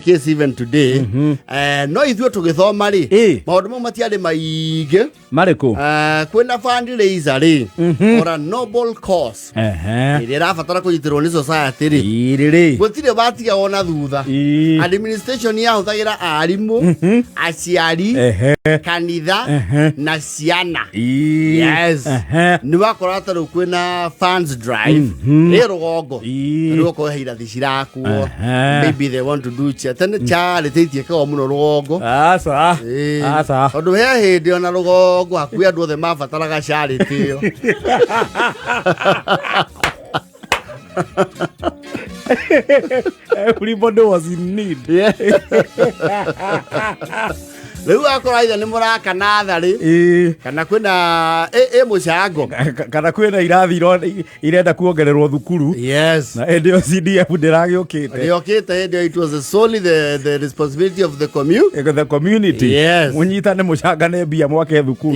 case even today. No ithuĩ tũgĩthoma rĩ, maũndũ mau matiarĩ maingĩ. Marĩkũ? Kwĩna fundraiser rĩ, or a noble cause ĩrĩa ĩrabatara kũnyitĩrwo nĩ society rĩ, Irĩrĩ. Gũtirĩ watigagwo na thutha. Administration yahũthagĩra arimũ, aciari, kanitha na ciana. Yes. Nĩ wakora ta rĩu kwĩna funds drive ĩ rũgongo, rĩu okorwo he irathi cirakwo, maybe they want to do tene charity itiĩkagwo mũno rũgongo. Aca. Ĩĩ. Aca. Tondũ he hĩndĩ ona rũgongo hakuhĩ andũ othe mabataraga charity ĩyo. Everybody was in need. Rĩu akora ithe nĩ mũraka natharĩ kana kwĩna ĩ mũcango. Kana kwĩna irathi irenda kuongererwo thukuru. Na hĩndĩ ĩyo CDF ndĩragĩũkĩte. Rĩokĩte hĩndĩ ĩyo, it was solely the responsibility of the commune. The community. Mũnyitane, mũcangane mbia, mwake thukuru.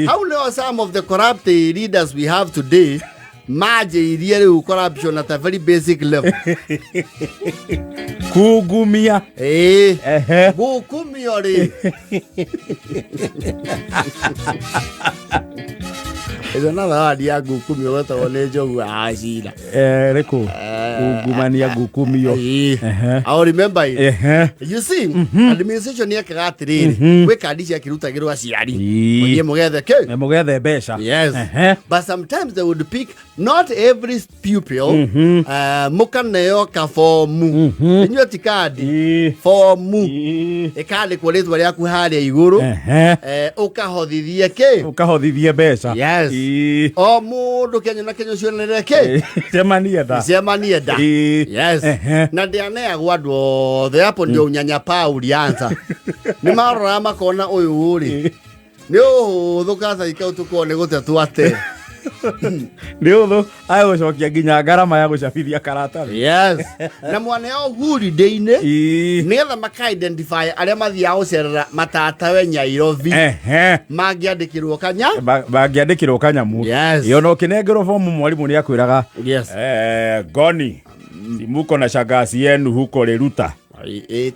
How know some of the corrupt leaders we have today manjĩirie rĩu corruption at a very basic level. Kungumia. Ĩĩ. Gũkumio rĩ, ĩyo na zawadi ya ngukumio wetagwo nĩ njogu ya cira. Eh, rĩkũ kungumania ngukumio? Ĩĩ. I remember it. You see, administration yekaga atĩrĩrĩ, gwĩ kandi ciakĩrutagĩrwo aciari, mũthiĩ mũgethe kĩ. Na mũgethe mbeca. Yes. But sometimes they would pick not every pupil, mũkaneo kabomu, inyuĩ ti kandi, bomu ĩkandĩkwo rĩtwa rĩaku harĩa igũrũ, ũkahothithie kĩ. Ũkahothithie mbeca. Yes. O mũndũ kenya na kenya cionere kĩ. Cemanie nda. Cemanie nda. Yes. Na ndĩaneagwo andũ othe. Hapo ndio unyanyapaa ulianza. Nĩ maroraga makona ũyũ rĩ nĩ ũhũthũ, kacai kau tũkorwo nĩ gũte twate. Nĩ ũthũ agũcokia nginya ngarama ya gũcabithia karatathi. Yes, na mwaneo holiday-inĩ nĩgetha maka-identify arĩa mathiaga gũcerera matatawe Nyairobi, mangĩandĩkĩrwo kanya. Mangĩandĩkĩrwo kanyamu. Yes. Ĩ, ona ũkĩnengerwo bomu mwarimũ nĩ akwĩraga, Yes. Ngoni simuko na shangasi yenu huko Riruta.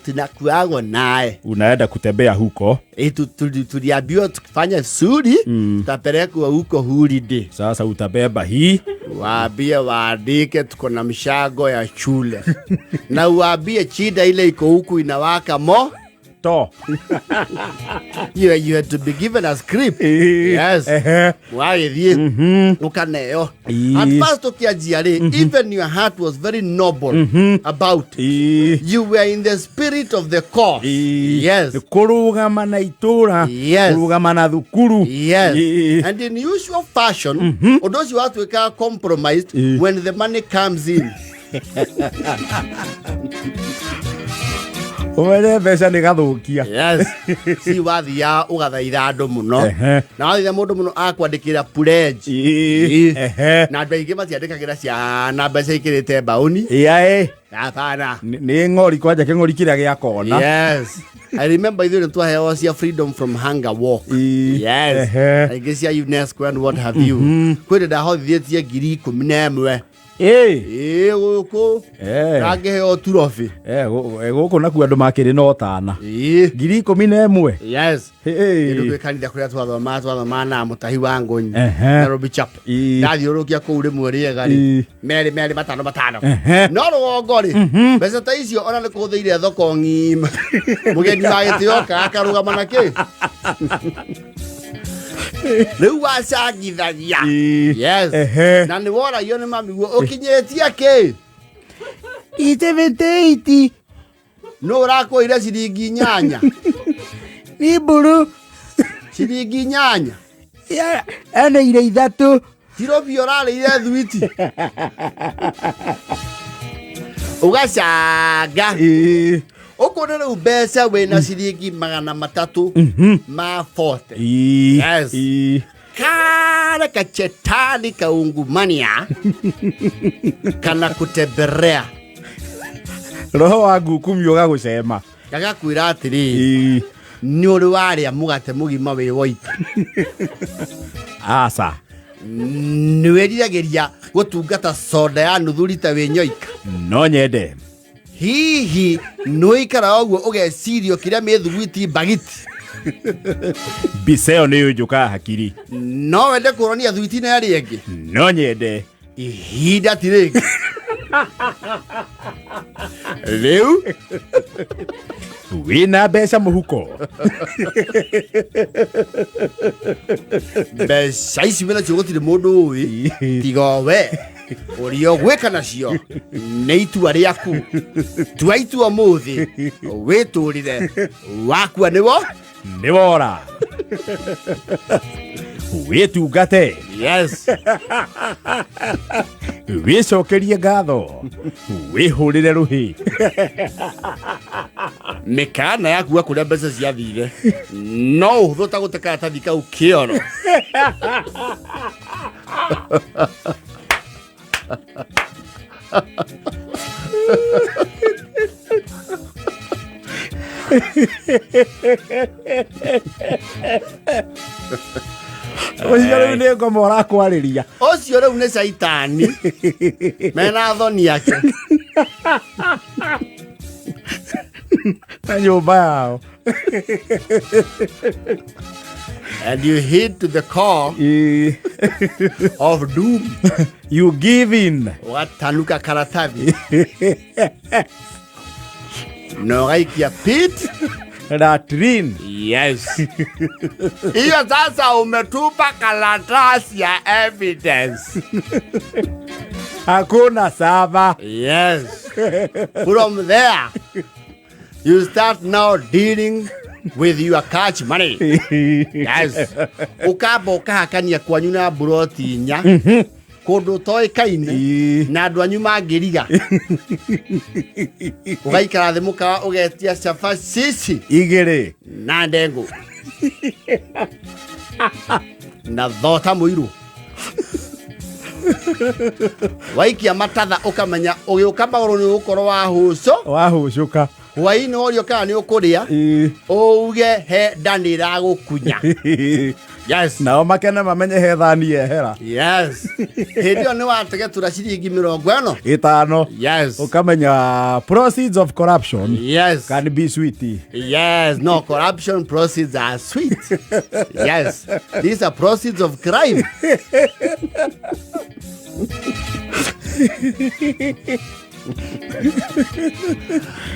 Tunakuagwo naye. Unaenda kutembea huko. Tuliambiwa tukifanya vizuri tutapelekwa huko holiday. Sasa utabeba hii. Waambie waandike tuko na mshago ya shule na uwaambie shida ile iko huku inawaka mo to. You had to be given a script. Yes. Wagĩthiĩ ũkaneo. At first ũkĩanjia rĩ, even your heart was very noble about it. You were in the spirit of the cause. Yes. Kũrũgama na itũra. Kũrũgama na thukuru. Yes. And in usual fashion, ũndũ ũcio watuĩkaga compromised when the money comes in. Ũmenye mbeca nĩ gathũkia. Yes. Si wathiaga ũgathaitha andũ mũno. Na wathaitha mũndũ mũno akwandĩkĩra pledge. Na andũ aingĩ matiandĩkagĩra ciana mbeca ikĩrĩte mbaũni. Yaĩ. Hapana. Nĩ ng'ori kwanja, kĩng'ori kĩrĩa gĩa kona. Yes. I remember ithuĩ nĩ twaheagwo cia Freedom from Hunger Walk. Yes. Aingĩ cia UNESCO and what have you. Kwĩ ndahothithĩtie 11,000. Ĩĩ gũkũ. Ndangĩheo trophy. Gũkũ nakuo andũ makĩrĩ na ũtana. 11,000. Yes. Kĩndũ gwĩ kanitha kũrĩa twathomaga na mũtahi wa ngũnyi. Nairobi Chapel. Ndathiũrũrũkia kũu rĩmwe rĩega rĩ, merĩ merĩ, matano matano. No rũgongo rĩ, mbeca ta icio ona nĩ kũhũthĩire thoko ng'ima. Mũgeni wa gĩtĩo oka akarũgama na kĩ rĩu wacangithagia. Yes. Na nĩ woragio nĩ mamiguo ũkinyĩtie kĩ. Itebeteiti. Nũ ũrakũire ciringi 8? Nĩ mbũrũ. Ciringi 8. Eneire 3. Tirobia ũrarĩire thwiti ũgacanga ũkũne rĩu mbeca wĩna ciringi 300 ma 40. Yes. Kale kachetani kaungumania kana kutemberea. Roho wa ngukumio ũgagũcema. Gagakwĩra atĩrĩrĩ, nĩ ũrĩ warĩa mũgate mũgima wĩ woika? Aca. Nĩ wĩriragĩria gũtungata soda ya nuthu rita wĩ nyoika? No nyende. Hihi nĩũikara ũguo ũgeciria kĩrĩa mĩthuguiti mbagiti? Mbica ĩyo nĩ yũnjũkaga hakiri. No wende kũronia thuiti na ĩrĩa ĩngĩ? No nyende. Ihinda ti rĩngĩ rĩu. Wĩna mbeca mũhuko. Mbeca ici wĩnacio gũtirĩ mũndũ ũĩ tiga o we. Ũrĩa ũgwĩka nacio nĩ itua rĩaku. Tua itua ũmũthĩ wĩtũrĩre wakua nĩwo Nĩ wora. Wĩtungate. Yes. Wĩcokerie ngatho. Wĩhũrĩre rũhĩ. Mĩkana yakuga kũrĩa mbeca ciathire no ũhũthũ ta gũte karatathi kau kĩoro. Ũcio rĩu nĩ ngoma ũrakwarĩria. Ũcio rĩu nĩ caitani mena thoni yake. Na nyũmba yao. And you hit to the core of doom. You give in. Ũgatanuka karatathi na ũgaikia pit Latrine. Yes. Hiyo sasa umetupa karatasi ya evidence. Hakuna saba. Yes. From there you start now dealing with your cash money. Yes. Ũkamba ũkahakania kwanyu na mburoti inya kũndũ ũtoĩkaine na andũ anyu mangĩriga. Ũgaikara thĩ mũkawa ũgetia cabacici Igĩrĩ. Na ndengũ na thota mũirũ. Waikia matatha ũkamenya ũgĩũka magũrũ nĩ ũgũkorwo wahũcũ. Wahũcũka. Hwaĩ-inĩ worio kana nĩ ũkũrĩa, uge he nda nĩ ĩragũkunya. Yes. Nao makene mamenye he thani yehera. Yes. Hĩndĩ ĩyo nĩ wategetũra ciringi 50. 5. Yes. Ũkamenya proceeds of corruption Yes. can be sweet. Yes. No, corruption proceeds are sweet. Yes. These are proceeds of crime.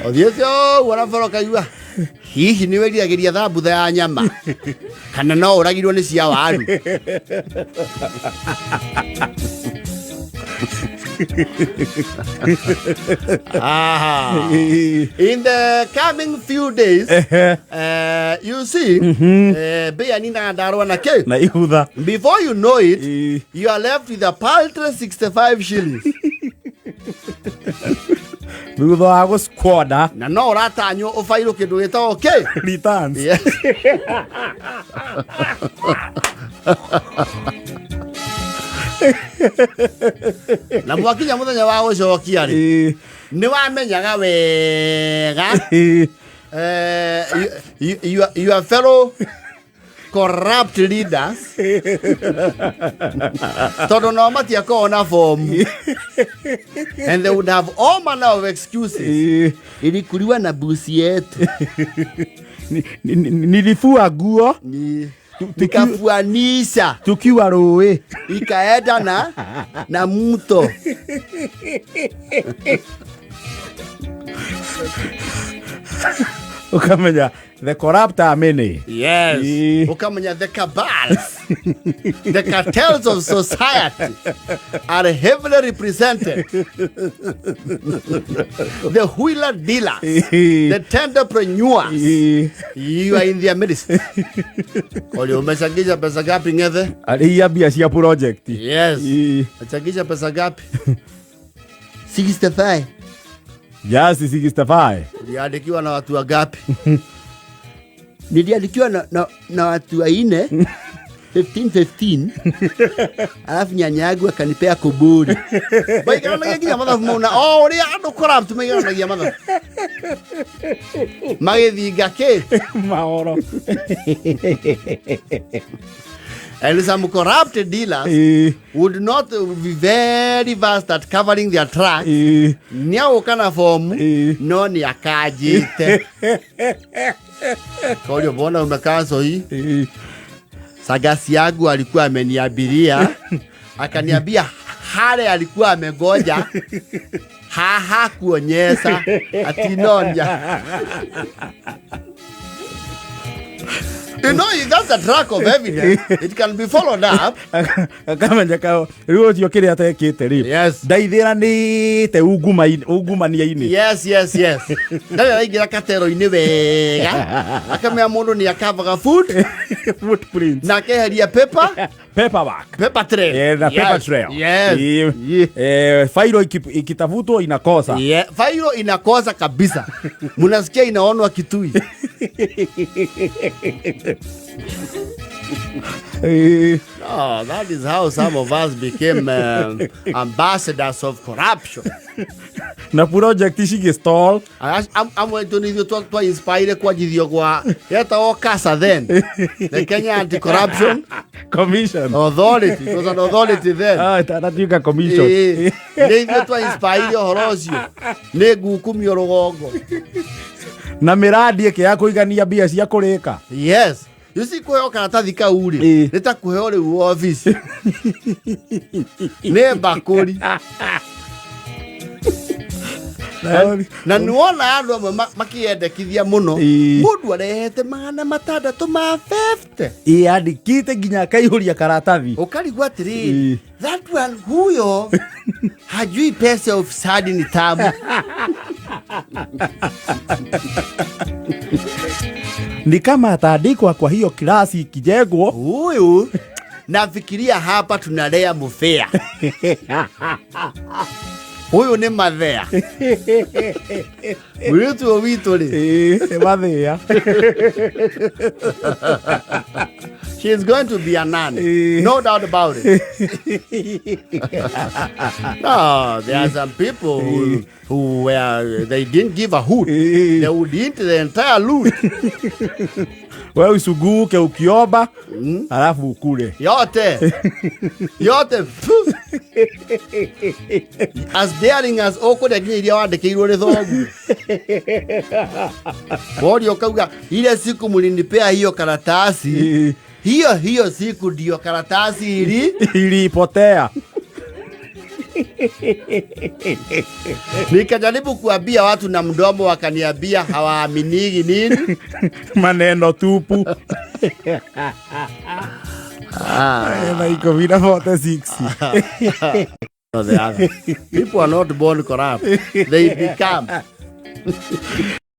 Ũthiĩte ũguo na boro kaigua hihi nĩ wĩriragĩria thambutha ya nyama kana no ũragirwo nĩ cia waru? Aha. In the coming few days, you see, mbĩa ninaga ndarwa na kĩ? Na igutha. Before you know it, you are left with a paltry 65 shillings. Thutha wa gũsquander. Na no ũratanywo ũbairwo kĩndũ gĩtagwo kĩ? Returns. Yes. Na mwakinya mũthenya wa gũcokia rĩ, nĩ wamenyaga wega your fellow corrupt leaders, tondũ nao matiakoragwo na fomu and they would have all manner of excuses. Ilikuliwa na busi yetu. Nilifua nguo. Nikafuanisha. Tukiwa rũĩ. Ikaenda na mto. Ũkamenya the corrupt are many. Yes. Ukamenya the cabals, the cartels of society are heavily represented. The wheeler dealers, the tenderpreneurs, you are in their midst. Oli umechangisha pesa gapi ngethe? Arĩhia mbia cia project. Yes. Umechangisha pesa gapi? 65. Just 65. Uliandikiwa na watu wangapi? Niliandikiwa na watu wanne. 15, 15. Alafu nyanya yangu akanipea kuburi. Maikaranagia nginya mathabu mau na o ũrĩa andũ corrupt maikaranagia mathabu. Magĩthinga kĩ? Mahoro. And some corrupt dealers would not be very fast at covering their tracks. Nĩ agũka na fomu no nĩ akanjĩte. Korio mbona umekanso hii? Sagasi yangu alikuwa ameniabiria akaniambia hale alikuwa amegoja haha kuonyesha atinonia. You know, that's a track of evidence. It can be followed up. Akamenya ka rĩu ũcio kĩrĩa atekĩte rĩ, ndaithĩranĩte ungumania-inĩ. Yes. Ndarĩ araingĩra katero-inĩ wega. Akamenya mũndũ nĩ akavaga food footprints na akeheria paper paperwork paper trail. Yeah, na paper trail. Failo ikitafutwa inakosa. Yeah, failo inakosa kabisa. Munasikia inaonwa Kitui. No, that is how some of us became ambassadors of corruption. Na project ici stall. Amwe tu nithuĩ twa inspire kwanjithio gwa yetagwo CASA then, the Kenya Anti-Corruption Commission Authority. It was an authority then. Ah, itanatuĩka commission. Ĩĩ, nĩ ithuĩ twa inspire ũhoro ũcio nĩ ngukumio rũgongo. Na mĩrandi ĩkĩaga kũigania mbia cia kũrĩka. Yes, you see, kũheo karatathi kau rĩ, nĩ ta kũheo rĩu office nĩ mbakũri. Na nĩwona andũ amwe makĩendekithia mũno. Mũndũ arehete 650. Ĩĩ, andĩkĩte nginya akaihũria karatathi. Ũkarigwo atĩrĩrĩ, that one huyo hajui pesa ya ufisadi ni tamu. Ni kama ataandikwa kwa hiyo klasi ikijengwo. Huyu nafikiria hapa tunalea mufea. Huyu nĩ mathea mũirĩtu ũyũ witũ rĩ. Ĩĩ, mathĩa. She is going to be a nun. No doubt about it. No, there are some people who were, they didn't give a hoot. They would eat the entire loot. We usuguke ukiomba alafu ukule. Yote. Yote. As daring as ũkũrĩa nginya iria wandĩkĩirwo nĩ thoguo. Woria ũkauga ile siku mlinipea hiyo karatasi, hiyo hiyo siku ndio karatasi ili ilipotea. Nikajaribu kuambia watu na mdomo wakaniambia hawaaminigi nini? Maneno tupu. Na 10:46. No, the other. People are not born corrupt. They become.